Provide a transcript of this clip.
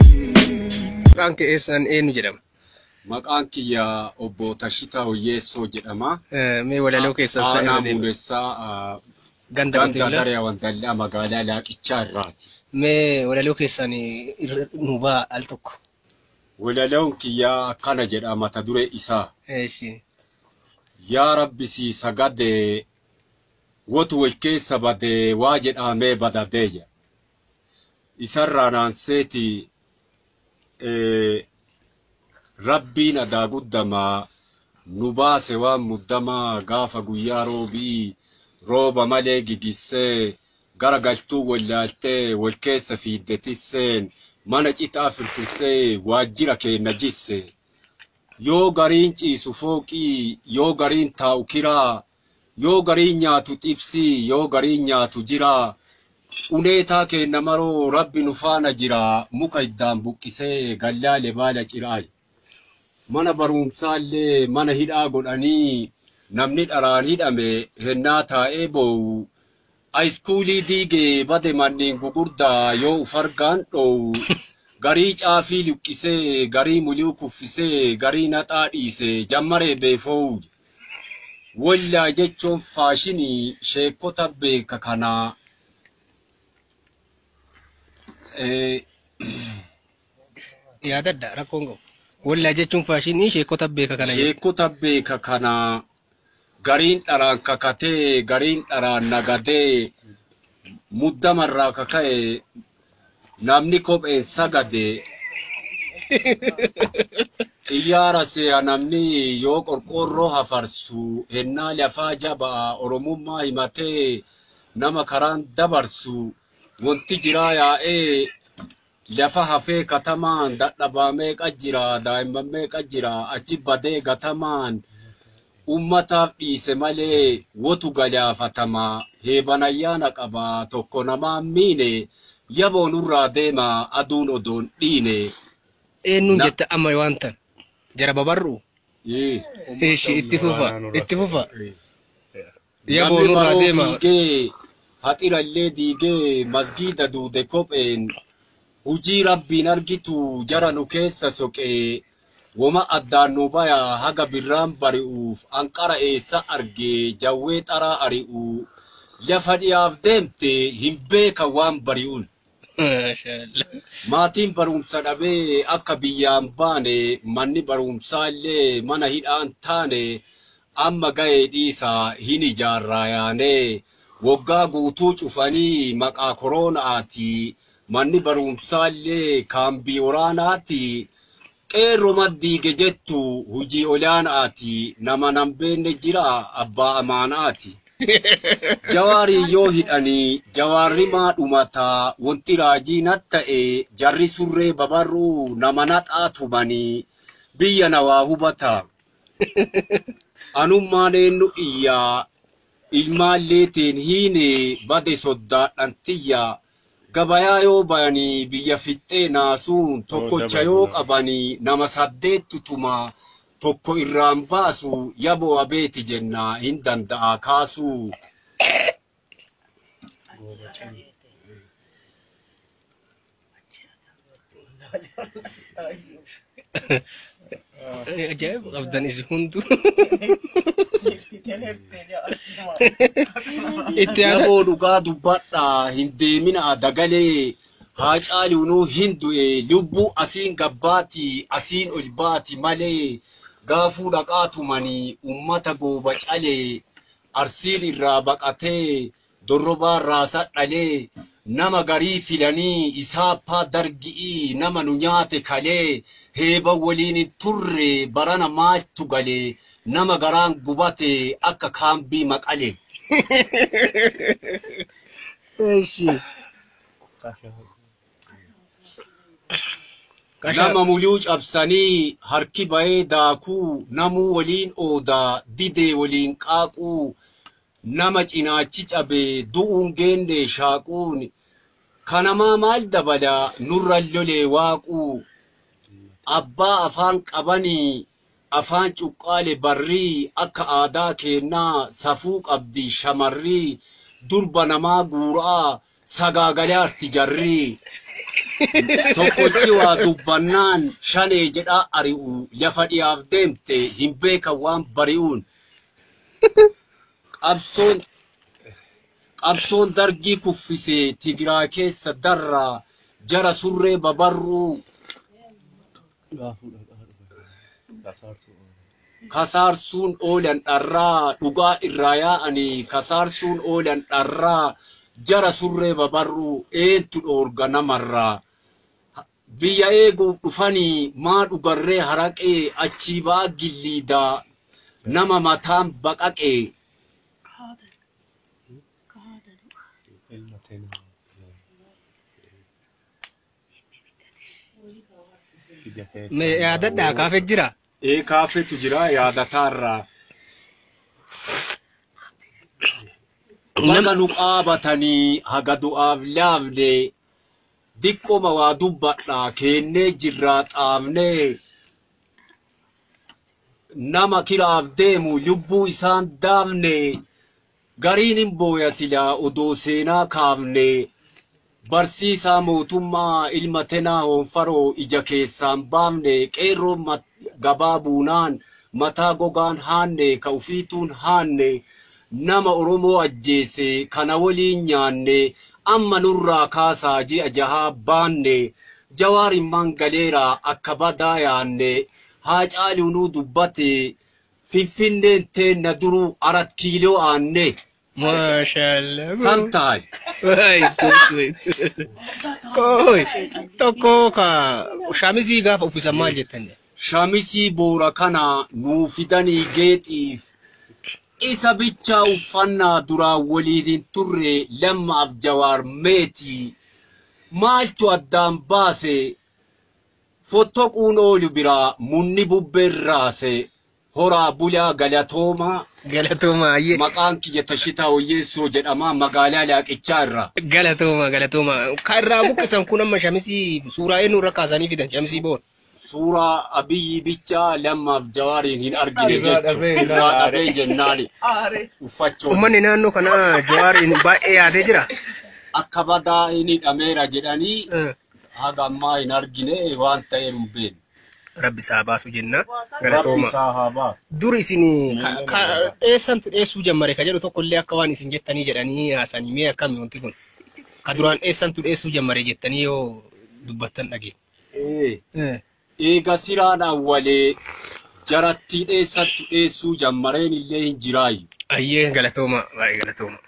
Maqaan kee eessaan eenyu jedhama? Maqaan kiyya obbo Tashitaa Hoyyeessoo jedhama. Mee walaloo keessan isaa Aanaa irra deema. Muulessaa Ganda ganda qotee bulaa. Daree Wandallaa magaalaa Laaqichaa irraati. Mee walaloo keessan irra nu ba'a al tokko. Walaloon kiyya akkana jedha mata duree isaa. Eeshi. Yaa Rabbi sii sagadee wotu wal keessa badee waa jedhamee badadee jedha. Isarraa naanseeti Rabbiin adaa guddamaa nu baase waan muddamaa gaafa guyyaa roobii rooba malee gigissee gara galtuu wallaaltee wal keessa fiidde tisseen mana citaa firfirsee waajjira keenna jisse. Yoo gariin ciisu fooqii, yoo gariin taa'u kiraa, yoo gariin nyaatu xibsii, yoo gariin nyaatu jiraa. Uneetaa keenna maroo rabbi nu faana jira muka iddaan buqqisee gallaale baala ciraay. Mana barumsaallee mana hidhaa godhanii namni dharaan hidhame hennaa taa'ee boo'u. Ayiskuulii diigee bade manneen gugurdaa yoo uf argaan dhoowu. Garii caafii luqqisee, garii muluu kuffisee, garii naxaa dhiisee, jammaree beefoowu. Wallaa jechuun faashinii sheekota beeka kanaa. Yaadadha rakkoon qabu. Wallaa jechuun faashinii sheekota beeka kana jedhu. Sheekota beeka kanaa gariin dharaan kakatee, gariin dharaan nagadee, muddamarraa kaka'e namni kopheen sagade. Xiyyaara se'a namni yoo qorqoorroo hafarsu hennaa lafaa jabaa oromummaa himatee nama karaan dabarsu wanti jiraa yaa'ee lafa hafee katamaan dadhabaa meeqa jira daa'imman meeqa jira achi badee gatamaan ummataaf dhiise malee wotu galaafatama heeban ayyaana qaba tokko namaan miine yaboo nurraa deema aduun odoon dhiine. Eenyuun jetta amma waan tan jara babarru. Eeshi itti fufa itti fufa. Yaboo Namni nurraa baroo deema. fiigee haxirallee diigee masgiida duude kopheen hujii rabbiin argitu jara nu keessa soqee woma addaan nu baya haga birraan bari'uuf anqara eessa argee jawwee xaraa ari'u lafa dhiyaaf deemte hin beeka waan bari'uun. Maashaallah. Maatiin barumsa dhabee akka biyyaan baane manni barumsaa illee mana hidhaan taane amma ga'ee dhiisaa hin ijaarraa yaanee waggaa guutuu cufanii maqaa koroonaati manni barumsaa illee kaambii waraanaati qeerroo maddiige jettu hujii olaanaati nama nan beenne jira abbaa amaanaati. Jawaarii yoo hidhanii jawaarri maa dhumataa wanti raajii nat ta'e jarri surree babarruu nama naxaa tumanii biyya nawaa hubata. Anummaan eenyu iyyaa ilmaallee teen hiine bade soddaadhan tiyya gabayaa yoo bayanii biyya fixxee naasuun tokkocha yoo qabanii nama saddeettu tumaa tokko irraan baasu yaboo abeeti jenna hin danda'a kaasuu. Ajaa'iba qabdan isin hunduu. Itti yaada. Yaboo dhugaa dubbadhaa hin deemina dagalee haa caaluunuu hin du'e lubbuu asiin gabbaati asiin ol baati malee gaafuu dhaqaa tumanii ummata gooba calee arsiin irraa baqatee dorrobaa irraa sadhalee nama garii filanii isaappaa dargi'ii nama nu nyaate kalee heeba waliin hin turre barana maaltu galee nama garaan gubate akka kaambii maqalee. Eeshi. Nama muluu cabsanii harki bahee daakuu namuu waliin oodaa didee waliin qaaquu nama cinaachi cabee du'uun geenne shaaquun kanamaa maal dabala nurra lolee waaquu abbaa afaan qabanii Afaan cuqqaale barrii akka aadaa keennaa safuu qabdi shamarrii durba namaa guuraa sagaagalaatti jarrii. Tokkochi waa dubbannaan shanee jedhaa ari'u lafa dhiyaaf deemte hin beekan waan bari'uun. Qabsoon dargii kuffise Tigiraa keessa darraa jara surree babarruu. Kasaarsuun oolan dharraa dhugaa irraa yaa'anii kasaarsuun oolan dharraa jara surree babarruu eentu dhoorga namarraa. Biyya eeguuf dhufanii maa dhugarree haraqee achii ba'aa gilliidaa nama mataan baqaqee. Mee yaadadhaa kaafee jira. Ee kaafetu jira yaadataarraa. Baga nu qaabatanii haga du'aaf laafne diqqoma waa dubbadhaa keennee jirraa xaafnee nama kiraaf deemu lubbuu isaan daafne gariin hin booya silaa odoo seenaa kaafne barsiisaa mootummaa ilma tenaa hoonfaroo ija keessaan baafne qeerroo gabaa buunaan mataa gogaan haanne ka ufiituun haanne nama Oromoo ajjeese kana waliin nyaanne amma nurraa kaasaa ji'a jahaa baanne Jawaar immaan galeera akka badaa yaanne haa caaluu dubbate finfinneen teenna duruu arat kiiloo aanne. Maashaallah. San tahay. Kooy tokko ka shamizii gaafa uffisan maal jettan? Shamisii boora kana nuu fidanii geexiif isa bichaa uffannaa duraan waliin hin turre lammaaf Jawaar meetii maaltu addaan baase fottoquun oolu biraa munni bubbeen raase horaa bulaa galatoomaa. Galatooma ayyee. Maqaan kiyya Tashitaa Oyyeessoo jedhama magaalaa Laaqichaa irraa. Galatooma galatooma. Kan irraa buqqisan kun amma shamisii suuraa eenyu irra kaasanii fidan shamisii boora? Suuraa Abiyyi bichaa lammaaf Jawaariin hin argine jechuudha. Irraa dhabee jennaani. Uffachuun. Uummanni naannoo kanaa Jawaariin baay'ee yaadee jira. Akka badaa inni hidhameera jedhanii haga ammaa hin argine waan ta'eef hin beeknu. Rabbi isaa baasu jenna. Rabbi Galatooma. isaa haa baasu. Dur isin dheessantu dheessuu jammare ka jedhu tokkollee akka waan isin jettanii jedhanii haasanii mee akkami wanti kun? Ka duraan dheessantu dheessuu jammare jettanii yoo dubbattan dhageenya. Eega siraan awwalee jaratti dheessattu dheessuu jammareen illee hin jiraayu. Ayyee galatooma baay'ee galatooma.